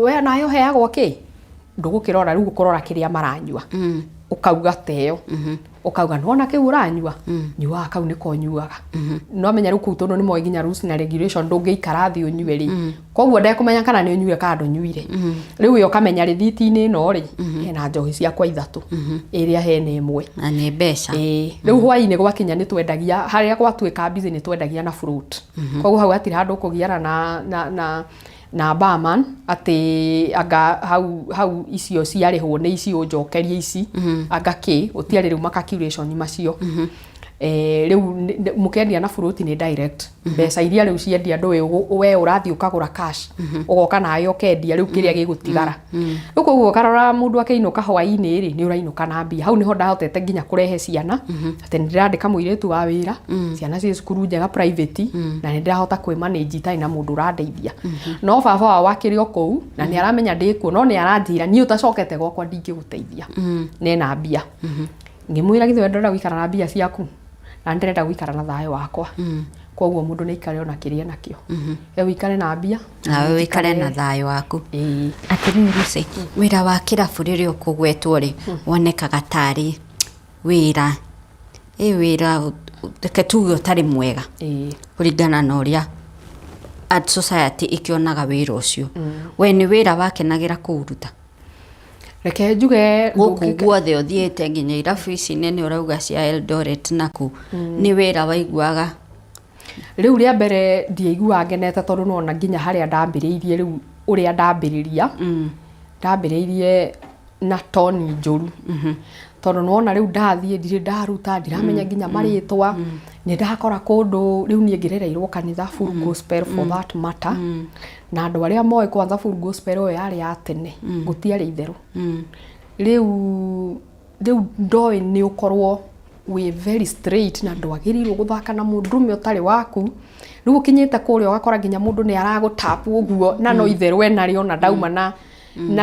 We nayo heagwo kĩ ndũgũkĩrora rĩu, ũkũrora kĩrĩa maranyua, ũkauga teo, ũkauga nĩwona kĩu ũranyua, nyuaga kau nĩko nyuaga. No menya rĩu kũu, tondũ nĩ moĩ nginya rules na regulation, ndũngĩikara thĩ ũnyue rĩ, koguo ndekũmenya kana nĩ ũnyuire kana ndũnyuire. Rĩu we ũkamenya rĩthiti-inĩ ĩno rĩ, hena njohi ciakwa ithatũ, ĩrĩa hena ĩmwe. Na nĩ mbeca. Ĩĩ, rĩu hwaĩ-inĩ gwakinya nĩ twendagia, harĩa gwatuĩka busy nĩ twendagia na float, koguo hau hatirĩ handũ ũkũgiana na barman atĩ anga hau hau icio ciarĩhwo nĩ ici ũnjokerie ici, anga kĩ gũtiarĩ rĩu ma calculation macio. Rĩu mũkendia na float nĩ direct mbeca iria rĩu ciendia, ndũĩ we ũrathiĩ ũkagũra cash, ũgoka nawe ũkendia rĩu kĩrĩa gĩgũtigara. Rĩu koguo ũkarora mũndũ akĩinũka hwaĩ-inĩ rĩ, nĩ ũrainũka na mbia. Hau nĩho ndahotete nginya kũrehe ciana, atĩ nĩ ndĩrandĩka mũirĩtu wa wĩra, ciana ciĩ cukuru njega private, na nĩ ndĩrahota kwĩ manage itarĩ na mũndũ ũrandeithia. No baba wao akĩrĩ o kũu na nĩ aramenya ndĩkuo, no nĩ aranjĩra niĩ ũtacokete gwakwa ndingĩgũteithia nena mbia. Ngĩmwĩra, githĩ we ndũrenda gũikara na mbia ciaku na ndĩrenda gũikara na thayũ wakwa? Koguo mũndũ nĩ aikare ona kĩrĩa nakĩo, we ũikare na mbia. Nawe wĩikare na thayũ waku. Ĩĩ. Atĩrĩrĩ Lucy, wĩra wa kĩrabu rĩrĩa ũkũgwetwo rĩ, wonekaga tarĩ wĩra ĩ wĩra, reke tuge, ũtarĩ mwega, kũringana na ũrĩa art society ĩkĩonaga wĩra ũcio. We nĩ wĩra wakenagĩra kũũruta? Reke njuge gũkũ guothe ũthiĩte, nginya irabu ici nene ũrauga cia Eldoret naku, nĩ wĩra waiguaga? Rĩu rĩa mbere ndiaiguaga ngenete, tondũ nona nginya harĩa ndambĩrĩirie, rĩu ũrĩa ndambĩrĩria, ndambĩrĩirie na toni njũru, tondũ nĩwona rĩu ndathiĩ ndirĩ ndaruta, ndiramenya nginya marĩtwa. Nĩ ndakora kũndũ rĩu niĩ ngĩrereirwo kanitha full gospel for that matter, na andũ arĩa moĩ kwanza full gospel ĩyo yarĩ ya tene, gũtiarĩ itherũ. Rĩu ndoĩ nĩ ũkorwo wĩ very straight na ndwagĩrĩirwo gũthaka na mũndũrũme ũtarĩ waku. Rĩu ũkinyĩte kũrĩa ũgakora nginya mũndũ nĩ aragũtapu ũguo, na no itherũ enarĩo na ndauma na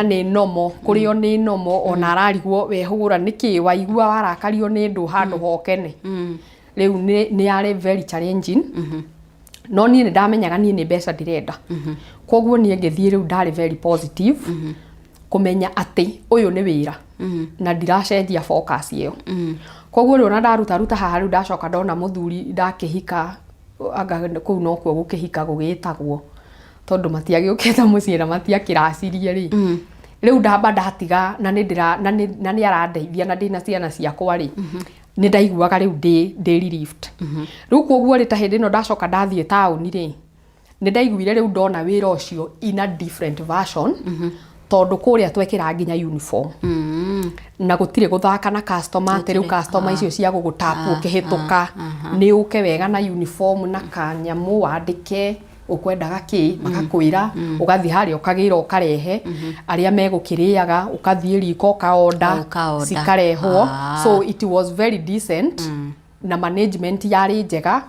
nĩ nomo kũrĩo, nĩ nomo ona ararigwo wehũgũra nĩkĩ waigua warakario nĩ ndũ handũ hokene. Rĩu nĩ yarĩ very challenging, no niĩ nĩ ndamenyaga niĩ nĩ mbeca ndĩrenda, koguo niĩ ngĩthiĩ. Rĩu ndarĩ very positive kũmenya atĩ ũyũ nĩ wĩra na ndiracenjia focus ĩyo. Koguo rĩu ona ndaruta ruta haha, rĩu ndacoka ndona mũthuri, ndakĩhika, anga kũu nokuo gũkĩhika gũgĩtagwo, tondũ matiagĩũkĩte mũciĩ na matiakĩracirie rĩ. Rĩu ndamba ndatiga na nĩ ndĩra na nĩ arandeithia na ndĩna ciana ciakwa rĩ, nĩ ndaiguaga rĩu ndĩ relieved. Rĩu koguo rĩ, ta hĩndĩ ĩno ndacoka ndathiĩ taũni rĩ, nĩ ndaiguire rĩu ndona wĩra ũcio in a different version, tondũ kũrĩa twekĩraga nginya uniform na gũtirĩ gũthaka na customer, atĩ rĩu customer icio cia gũgũtapu ũkĩhĩtũka. Nĩ ũke wega na uniform na kanyamũ wandĩke ũkwendaga kĩ, makakwĩra, ũgathiĩ harĩa ũkagĩra ũkarehe, arĩa megũkĩrĩaga ũkathiĩ riko ũkaonda. Ũkaorder. Cikarehwo. So it was very decent na management yarĩ njega.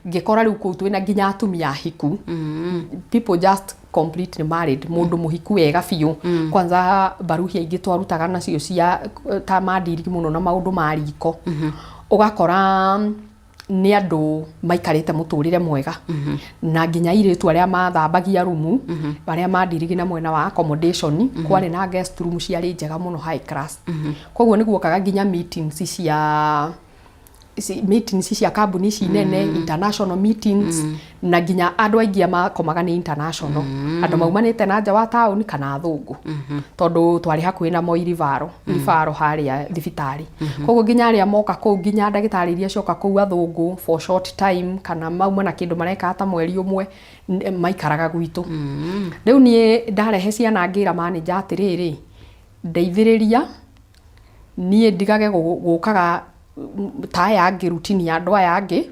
Ngĩkora rĩu kũu twĩna nginya atumia ahiku, people just completely married, mũndũ mũhiku wega biũ. Kwanza baruhi aingĩ twarutaga nacio cia ta mandiri mũno na maũndũ ma riko, ũgakora nĩ andũ maikarĩte mũtũrĩre mwega, na nginya airĩtu arĩa mathambagia rumu, arĩa mandirigi na mwena wa accommodation, kwarĩ na guest room ciarĩ njega mũno, high class. Koguo nĩ guokaga nginya meetings cia meetings cia kambuni ici nene, international meetings, na nginya andũ aingĩ a makomaga nĩ international, andũ maumanĩte na nja wa taũni kana athũngũ, tondũ twarĩ hakuhĩ na Moi Referral harĩa thibitarĩ. Koguo nginya arĩa moka kũu, nginya ndagĩtarĩ iria cioka kũu athũngũ for short time, kana mauma na kĩndũ mareka ta mweri ũmwe, maikaraga gwitũ. Rĩu niĩ ndarehe ciana, ngĩra manager atĩrĩrĩ, ndeithĩrĩria niĩ ndigage gũkaga ta aya angĩ, routine ya andũ aya angĩ,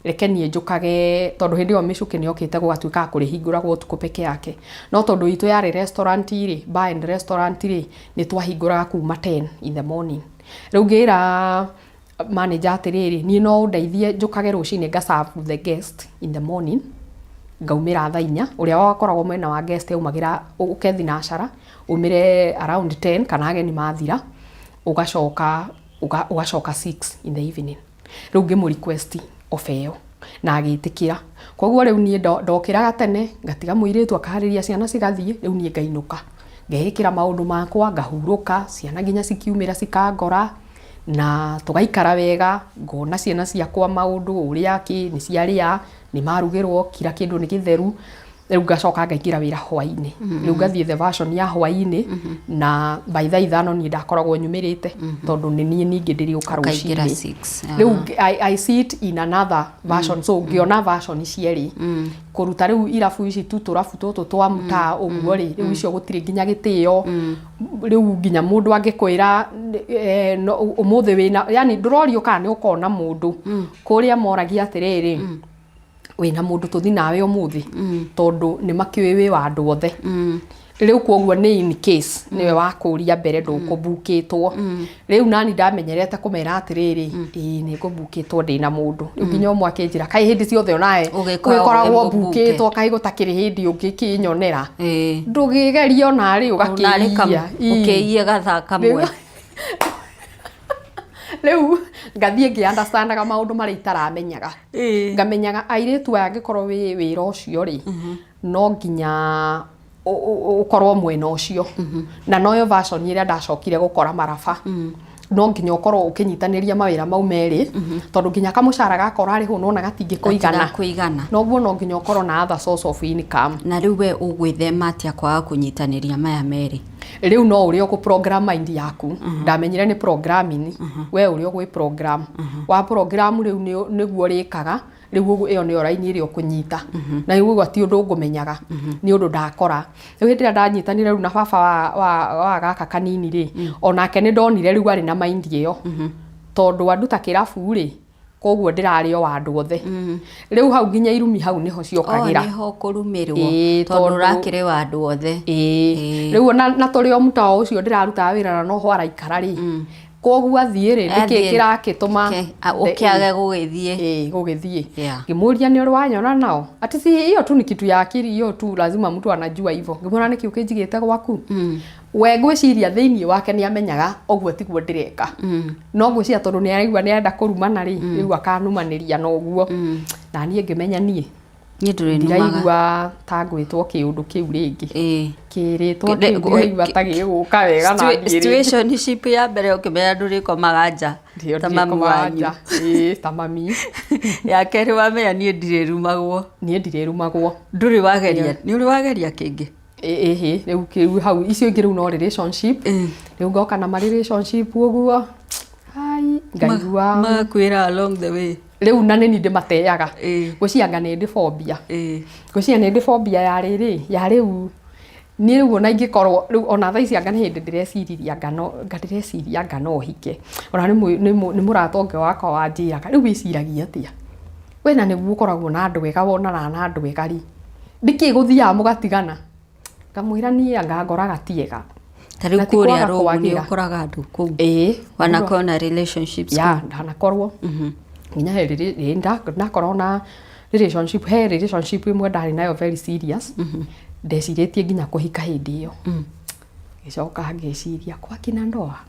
reke niĩ njũkage, tondũ hĩndĩ ĩyo mĩcũkĩ nĩ yokĩte gũgatuĩka kũrĩhingũragwo ũtukũ peke yake. No tondũ itũ yarĩ restaurant rĩ, bar and restaurant rĩ, nĩ twahingũraga kuma 10 in the morning. Rĩu ngĩra manager atĩrĩrĩ, niĩ no ũndeithie njũkage rũcinĩ nga serve the guest in the morning, ngaumĩra thaa 4. Ũrĩa wakoragwo mwena wa guest aumagĩra ũke thinacara, umĩre around 10 kana ageni mathira, ũgacoka ũgacoka 6 in the evening. Rĩu ngĩmũ request ofa ĩyo na agĩtĩkĩra. Koguo rĩu niĩ ndokĩraga tene, ngatiga mũirĩtu akaharĩria ciana cigathiĩ, rĩu niĩ ngainũka. Ngeĩkĩra maũndũ makwa, ngahurũka, ciana nginya cikiumĩra cikangora, na tũgaikara wega, ngona ciana ciakwa maũndũ ũrĩa kĩ, nĩ ciarĩa, nĩ marugĩrwo, kira kĩndũ nĩ gĩtheru. Rĩu ngacoka ngaingĩra wĩra hwainĩ. Rĩu ngathiĩ the version ya hwainĩ, na by thaa 5 niĩ ndakoragwo nyumĩrĩte, tondũ nĩ niĩ ningĩ ndĩrĩũka Ũkaingĩra rũcinĩ. 6. Rĩu I see it in another version, so ngĩona version cierĩ. Kũruta rĩu irabu ici tu tũrabu tũtũ twa mũtaa ũguo rĩ, rĩu icio gũtirĩ nginya gĩtĩo. Rĩu nginya mũndũ angĩkwĩra no, ũmũthĩ wĩna, yani ndũrorio kana nĩ ũkona mũndũ. Kũrĩa moragia atĩrĩrĩ, wĩna mũndũ tũthi nawe ũmũthĩ, tondũ nĩ makĩũĩ wĩ wa andũ othe. Rĩu koguo nĩ in case nĩwe wakũria mbere ndũkũbukĩtwo. Rĩu nani ndamenyerete kũmera atĩrĩrĩ, ĩĩ nĩ ngũbukĩtwo ndĩna mũndũ. Rĩu nginya ũmwe akĩnjĩra kaĩ hĩndĩ ciothe onawe Ũgĩkoragwo ũgĩkoragwo wĩ mũbuke. bukĩtwo, kaĩ gũtakĩrĩ hĩndĩ ũngĩkĩnyonera. Ndũgĩgerie onarĩ ũgakĩiya. Ũkĩiye gathaa kamwe. Rĩu ngathiĩ ngĩ-understandaga maũndũ marĩa itaramenyaga. Ngamenyaga airĩtu aya angĩkorwo wĩ wĩra ũcio rĩ, no nginya ũkorwo mwena ũcio. Na noyo version ĩrĩa ndacokire gũkora maraba. No nginya ũkorwo ũkĩnyitanĩria mawĩra mau merĩ, tondũ nginya kamũcara gaka ũrarĩhwo nona gatingĩkũigana. Gatigakũigana. Noguo no nginya ũkorwo na other source of income. Na rĩu we ũgwĩthema atĩa kwaga kũnyitanĩria maya merĩ? Rĩu no ũrĩa ũkũ program mind yaku. Ndamenyire nĩ programming. We ũrĩa ũgwĩ program. Wa program rĩu nĩguo ũrĩkaga. Rĩu ũguo ĩyo nĩyo raini ĩrĩa ũkũnyita. Na rĩu ũguo ti ũndũ ngũmenyaga. Nĩ ũndũ ndakora. Rĩu hĩndĩ ĩrĩa ndanyitanire rĩu na baba wa gaka kanini rĩ, onake nĩ ndonire rĩu arĩ na mind ĩyo. Tondũ anduta kĩrabu rĩ, koguo ndĩrarĩ o andũ othe. Rĩu hau nginya irumi hau nĩho ciokagĩra. O nĩho kũrumĩrwo. Ĩĩ, Tondũ tondũ ũrakĩrĩ wa andũ othe. Ĩĩ. Rĩu ona na tũrĩ o mũtao ũcio ndĩrarutaga wĩra na noho araikara rĩ. Koguo athiĩ rĩ, nĩkĩ Athiĩ. kĩrakĩtũma Ũkĩage gũgĩthiĩ. Ĩĩ, gũgĩthiĩ. Yeah. Ngĩmũria nĩ ũrĩ wanyona nao? Ati si hiyo tu ni kitu ya akili, hiyo tu lazima mtu anajua hivyo. Ngĩmwĩra nĩkĩ ũkĩnjigĩte gwaku? We ngwĩciria thĩinĩ wake nĩ amenyaga ũguo tiguo ndĩreka. No ngwĩciria tondũ nĩ araigua nĩ arenda kũrumana rĩ, rĩu akanumanĩria na ũguo. Na niĩ ngĩmenya niĩ. Niĩ ndũrĩnumaga. Ndiraigua ta ngwĩtwo kĩũndũ kĩu rĩngĩ. Kĩrĩtwa kĩu ndiraigua ta gĩgũka wega na niĩ rĩngĩ. Situationship ya mbere ũkĩmenya ndũrĩkomaga nja Ndio ta mami ndĩrĩkomaga wanyu. nja. Ĩĩ, ta mami. Ya kerĩ wamenya niĩ ndirĩrumagwo. Niĩ ndirĩrumagwo. Ndũrĩ wageria, nĩ ũrĩ wageria kĩngĩ? Ĩhĩ, rĩu kĩu hau icio ingĩ rĩu no relationship. Rĩu ngoka na ma relationship ũguo. Ai, ngaigua Magakwĩra along the way. Rĩu na nĩ niĩ ndĩmateaga. Ngwĩciria anga nĩ ndĩ phobia. Ngwĩciria nĩ ndĩ phobia ya rĩrĩ, ya rĩu niĩ rĩu ona ingĩkorwo rĩu ona thaa ici anga nĩ hĩndĩ ndĩreciriria anga no anga ndĩreciria anga no hike. Ona nĩ mũrata ũngĩ wakwa wanjĩraga, rĩu wĩciragia atĩa? We na nĩguo ũkoragwo na andũ ega wonanaga na andũ ega rĩ, nĩkĩ gũthiaga mũgatigana? Ngamwĩra niĩ anga ngoraga ti ega. Ta rĩu Na ti kũrĩa kwaga Rome nĩ kwagĩra. ũkoraga andũ kũu. Ĩĩ. Wanakorwo na relationships Ya, ndanakorwo. Nginya he ndakorwo na relationship, he relationship ĩmwe ndarĩ nayo very serious. Ndecirĩtie nginya kũhika hĩndĩ ĩyo. Ngĩcoka ngĩciria kwa kina ndoa.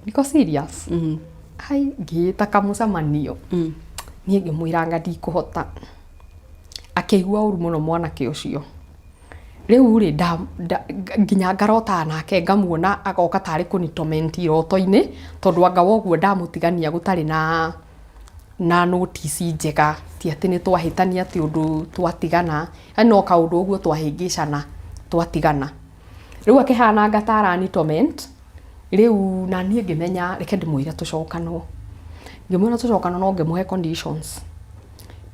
Niko serious. Ai, ngĩĩta kamũcemanio. Niĩ ngĩmwĩra anga ndikũhota. Akĩigua ũru mũno mwanake ũcio. Rĩu rĩ, nginya ngarotaga nake ngamuona agoka tarĩ kũni torment iroto-inĩ, tondũ anga woguo ndamũtigania gũtarĩ na notice njega, ti atĩ nĩ twahĩtania atĩ ũndũ twatigana, yaani no kaũndũ ũguo twahĩngĩcana twatigana. Rĩu akĩhananga ta arani torment, rĩu na niĩ ngĩmenya reke ndĩmwĩre tũcokanwo. Ngĩmwĩra tũcokanwo no ngĩmũhe conditions.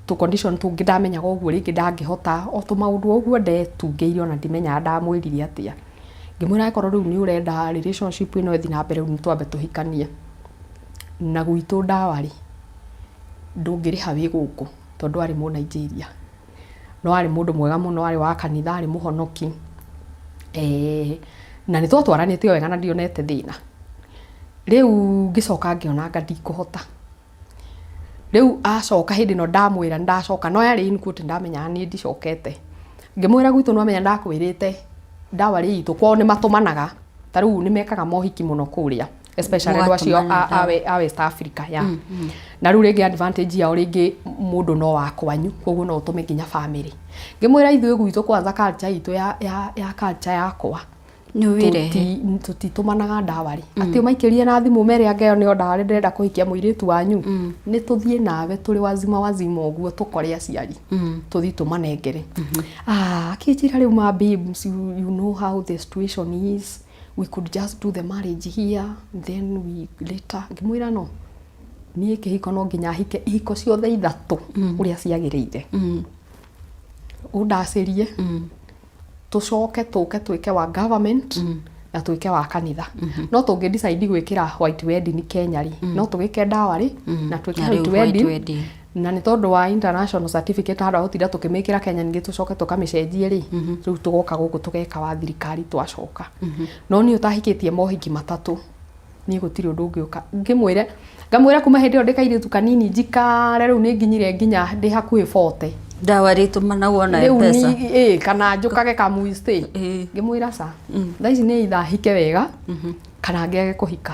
Tũ condition tũngĩ ndamenyaga ũguo rĩngĩ ndangĩhota, o tũmaũndũ ũguo ndetungĩire ona ndimenyaga ndamwĩrire atĩa. Ngĩmwĩra angĩkorwo rĩu nĩ ũrenda relationship ĩno ĩthiĩ na mbere rĩu nĩ twambe tũhikanie. Na gwitũ ndawa rĩ, ndũngĩrĩha wĩ gũkũ tondũ arĩ mũ Nigeria. No arĩ mũndũ mwega mũno, arĩ wa kanitha, arĩ mũhonoki. Na nĩ twatwaranĩte o wega na ndionete thĩna. Rĩu ngĩcoka ngĩona anga ndikũhota. Rĩu acoka hĩndĩ ĩno ndamwĩra nĩ ndacoka, no yarĩ in quote ndamenyaga niĩ ndicokete. Ngĩmwĩra gwitũ nĩ wamenya ndakwĩrĩte ndawa itũ, kwao nĩ matũmanaga. Ta rĩu nĩ mekaga mohiki mũno kũrĩa, especially andũ acio a West Africa, yeah. Na rĩu rĩngĩ advantage yao rĩngĩ mũndũ no wa kwanyu, koguo no ũtũme nginya family. Ngĩmwĩra ithuĩ gwitũ kwanza culture itũ ya culture yakwa, Nĩ wĩrehe. Tũtitũmanaga dowry atĩ ũmaikĩrie na thimũ mere anga ĩyo nĩyo dowry, ndĩrenda kũhikia mũirĩtu wanyu. Nĩ tũthiĩ nawe tũrĩ wazima wazima ũguo, tũkore aciari, tũthiĩ tũmanengere. Ah, akĩnjĩra, "Rĩu ma babes, you know how the situation is, we could just do the marriage here, then we later." Ngĩmwĩra, "No, niĩ kĩhiko no nginya hike ihiko ciothe ithatũ ũrĩa ciagĩrĩire, ũndacĩrie, tũcoke tũke twĩke wa government na twĩke wa kanitha. No tũngĩ decide gwĩkĩra white wedding Kenya rĩ, no tũgĩke dowry na twĩke Na white rĩu white wedding." wedding. Na nĩ tondũ wa international certificate, handũ ha gũtinda tũkĩmĩkĩra Kenya ningĩ tũcoke tũkamĩcenjie rĩ, rĩu tũgoka gũkũ tũgeka wa thirikari twacoka. No niĩ ũtahikĩtie mohiki matatũ, niĩ gũtirĩ ũndũ ũngĩũka ngĩmwĩre, ngamwĩra kuma hĩndĩ ĩyo ndĩ kairĩtu kanini njikare, rĩu nĩ nginyire nginya ndĩ hakuhĩ 40. Dowry tũmanagwo na Rĩu M-Pesa. Kana njũkage kamuistay. Ngĩmwĩra, "Ca, thaa ici nĩ itha hike wega kana ngĩage kũhika."